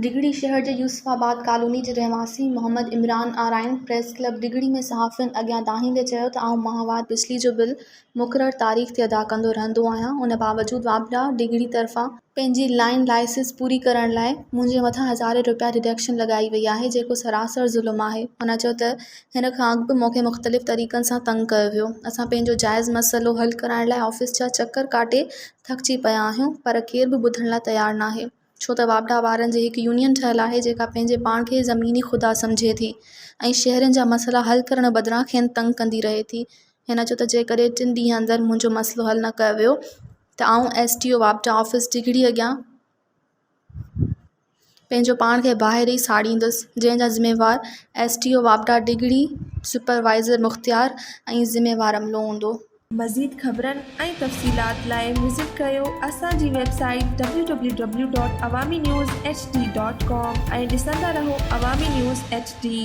ڊگهڙي شهر جي يوسف آباد ڪالوني جي رهواسي محمد عمران آرائين پريس ڪلب ڊگهڙي ۾ صحافين اڳيان دانهيندي چيو ته آئون ماهوار بجلي جو بل مقرر تاريخ تي ادا ڪندو رهندو آهيان ان باوجود واپڊا ڊگهڙي طرفان پنهنجي لائين لائسنس پوري ڪرڻ لاء منهنجي مٿان هزارين رپيا ڊڊڪشن لڳائي وئي آهي جيڪو سراسر ظلم آهي. هن چيو ته هن کان اڳ به مونکي مختلف طريقن سان تنگ ڪيو ويو اسان پنهنجو جائز مسئلو حل ڪرائڻ لاء آفيس جا چڪر ڪاٽي ٿڪجي پيا آهيون پر ڪير به ٻڌڻ لاء تيار ناهي. ڇو ته واپڊا وارن جي هڪ يونين ٺهيل آهي جيڪا پنهنجي پاڻ کي زميني خدا سمجهي ٿي ۽ شهرين جا مسئلا حل ڪرڻ بدران کين تنگ ڪندي رهي ٿي. هن چيو ته جيڪڏهن ٽن ڏينهن اندر منهنجو مسئلو حل نه ڪيو ويو ته آئون ايس ڊي او واپڊا آفيس ڊگهڙي اڳيان پنهنجو پاڻ کي باهه ڏئي ساڙيندس جنهن جا ذميوار ايس ڊي او واپڊا ڊگهڙي، سپروائيزر مختيار ۽ ذميوار عملو هوندو. مزيد خبرن ۽ تفصيلات لاء وزٽ ڪريو اسان جي website W W W dot Awami news H D dot com ۽ ڏسندا رهو عوامي نيوز ايڇ ڊي.